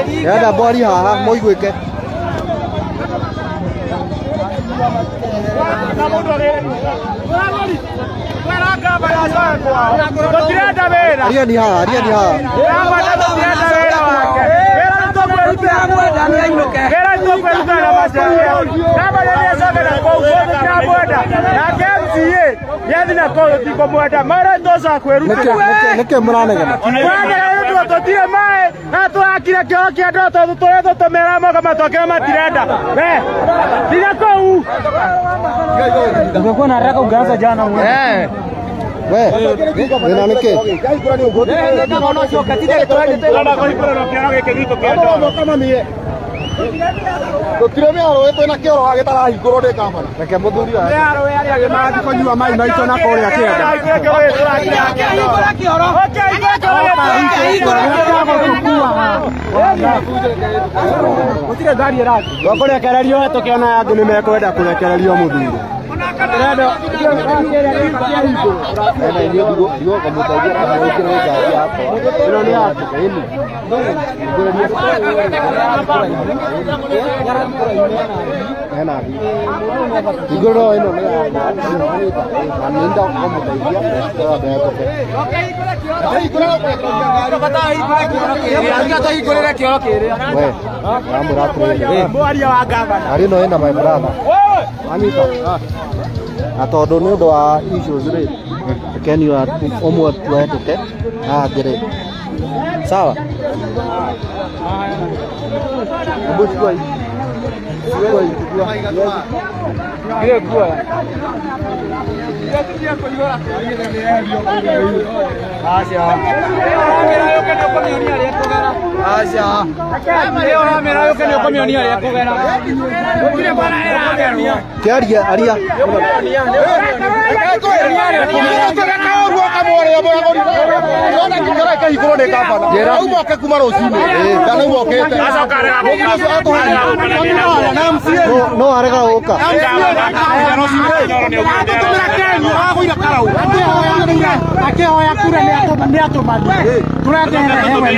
Ndĩrenda mbwari haha mũiguĩke. Ariani haha, ariani haha. Nĩkĩ mũranegena? Ungekuwa na haraka ungeanza jana wewe. We, wĩna nĩkĩ? Gũtirĩ mĩaro twĩna kĩoro gĩtarahingũrwo nĩ gavana. Reke mũthuri wa Marathiĩ kũnyua maĩ maitũ na kũrĩa kĩanda. Gũtirĩ ngari ĩrathiĩ. Tũkũrekererio tũkĩona angĩ nĩ mekwenda kũrekererio mũthuri. Ena inyuĩ ndigoka mũteithie kana wĩkĩre ngari yakwa. Ĩno nĩ yaku, ĩni. Hingũrĩrie. Ena thiĩ. Hingũrĩra ĩno nĩ yakwa. Na nĩ ndoka kũmũteithia ndetũke. We, ndamwĩra atĩrĩrĩ. Ngari ĩno ĩna my brother. Wanyita? Na tondũ nĩ ũndũ wa issues rĩ, reke niĩ ũmwe tuhetũke aya angĩ rĩ. Sawa? Hebu chukua hii. Chukua hii, chukua. Kĩaria, aria. No arega gũka. Akĩhoya kura nĩ atũmanie. Tũretere hewe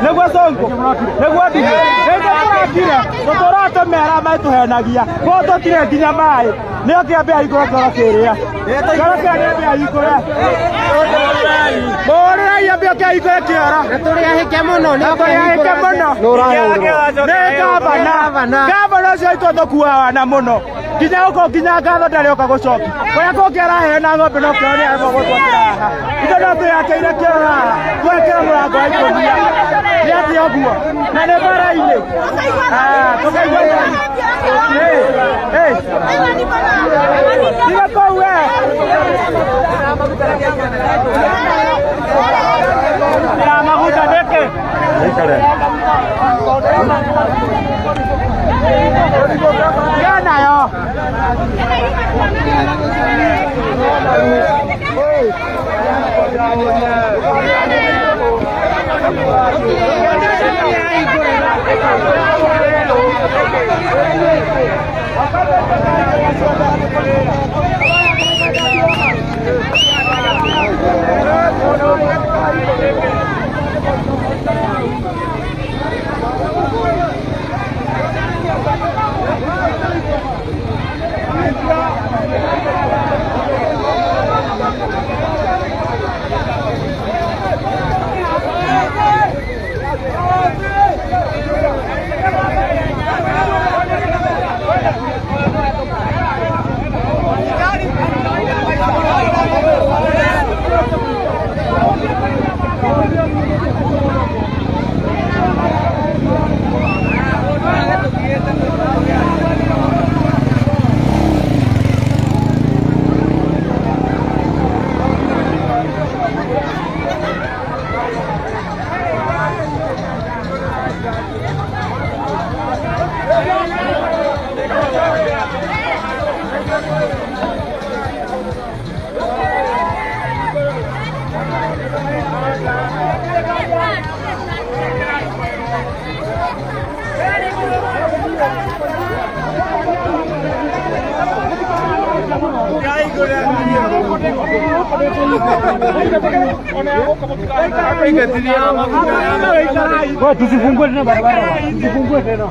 Nĩguo Sonko, nĩguo Ndigi, nĩguo tũrakire, tũtũratũmera maitũhenagia, koguo tũtirĩ nginya maĩ, nĩo kĩambe ahingũre kĩoro kĩrĩa. Kĩoro kĩrĩa nĩambe ahingũre. Mũhũrĩrei ambe oke ahingũre kĩoro. Na tũrĩ ahĩke mũno, Na tũrĩ ahĩke mũno. Nĩ gavana. Gavana ũcio witũ tũkuaga wana mũno. Nginya gũkũ nginya ngatho ndarĩ oka gũcokia. Kũrĩa kũngĩ araheana ng'ombe no kĩoro nĩaremwo gũtwakĩra haha. Ithuĩ no twĩyakĩire kĩoro haha, twekĩra mũrango wa ikũnia. Nĩ atĩa ũguo? Na nĩ bara-inĩ. Tũkaigua Tiga kũu we. Tusifungue tena barabara. Tusifungue tena.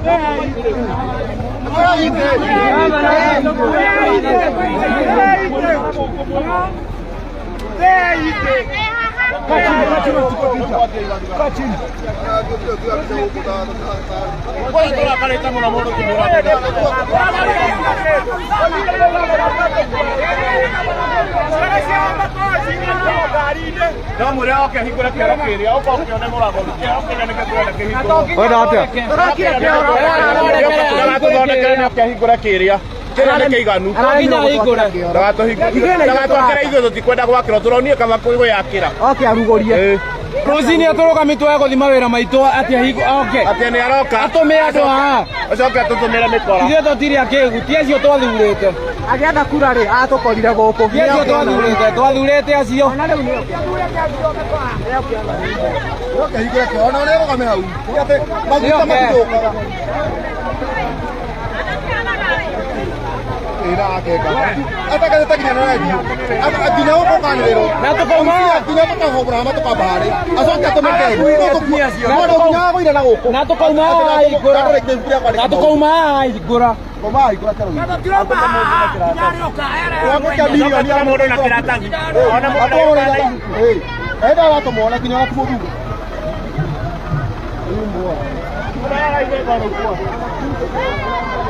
Rũcinĩ atũrũgamĩtwo egũthiĩ mawĩra maitũ atĩ oke atĩ nĩ aroka atũme andũ haha acoke atũtũmĩre mĩkora ithuĩ tũtirĩ akĩgu ti acio twathurĩte agĩetha kura rĩ atũkorire gũkũ ti acio twathurĩte twathurĩte acio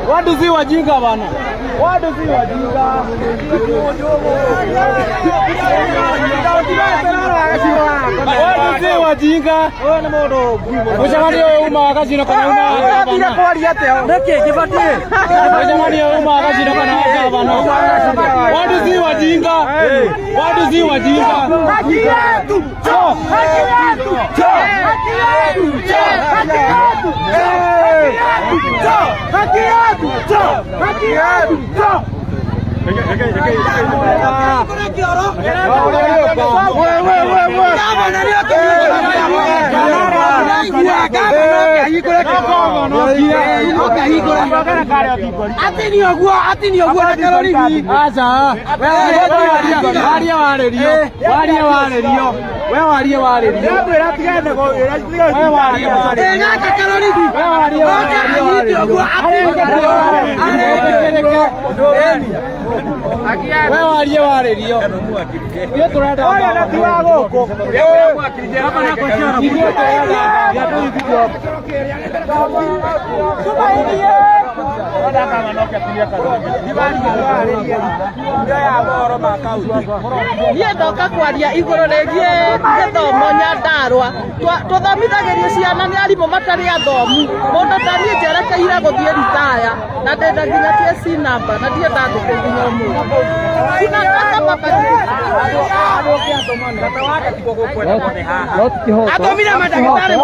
Watu si wajinga bana. Watu si wajinga. Watu si wajinga. Mucemanio ũyũ umaga gacino kana umaga gavana. Mucemanio ũyũ umaga gacino kana gavana. Watu si wajinga. Watu si wajinga. Haki yetu. Haki yetu. Haki yetu. Haki yetu. Haki yetu. Haki yetu. Niĩ ndoka kwaria igũrũ rĩgiĩ gĩthomo Nyandarũa. Tũthomithagĩrio ciana nĩ arimũ matarĩ athomu. Mũndũ ta niĩ njerekeire gũthiĩ ritaya na ndĩna nginya TSC number na ndirĩ ndathĩkwo nginya ũmũthĩ. Tunataka Atomira madaktari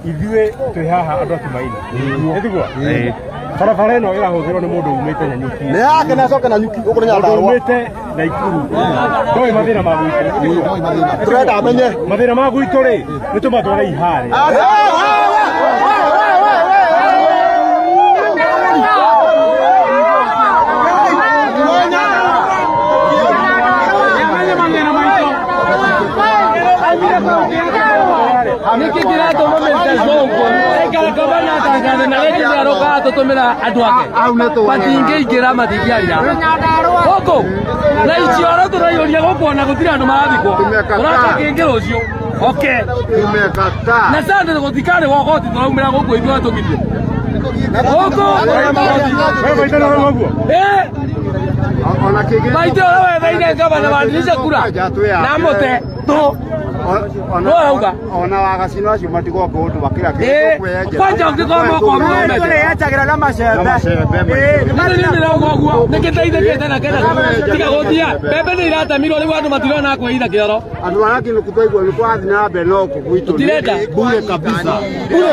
Ithuĩ twĩ haha andũ a Tumaini nĩtiguo barabara ĩno ĩrahũthĩrwo nĩ mũndũ umĩte Nanyuki nĩ yake na acoke Nanyuki ũkũrĩ Nyandarũa umĩte Naikuru ndoĩ mathĩna ma gwitũ tũrenda amenye mathĩna ma gwitũ rĩ nĩ tũmatware ihare Matingĩingĩra matingĩaria gũkũ na icioro tũraiyũria gũkũ ona gũtirĩ andũ marathikwo tũraka kĩngĩ rũciũ oke na sande gũtikarĩ gogoti tũraumĩra gũkũ ithuĩ tũgirie gũkũ maitũ ũrĩa wetheire gavana wandirisha kura na mũte tũ ona wagacino acio matigoka undu makira kwanja ũngĩkorwo moko tũrĩenjagĩra na macembe nĩndĩrauga ũguo nĩkĩteithĩkĩte na kena tiga gũthia mbembe nĩ iratemirwo rĩu andũ matirona kwĩitha kĩoro andũ arĩa kĩndũ twaigua nĩ kwathiĩ na mbere no gũkũ gwitũ Tũtirenda. bure kabisa Bure.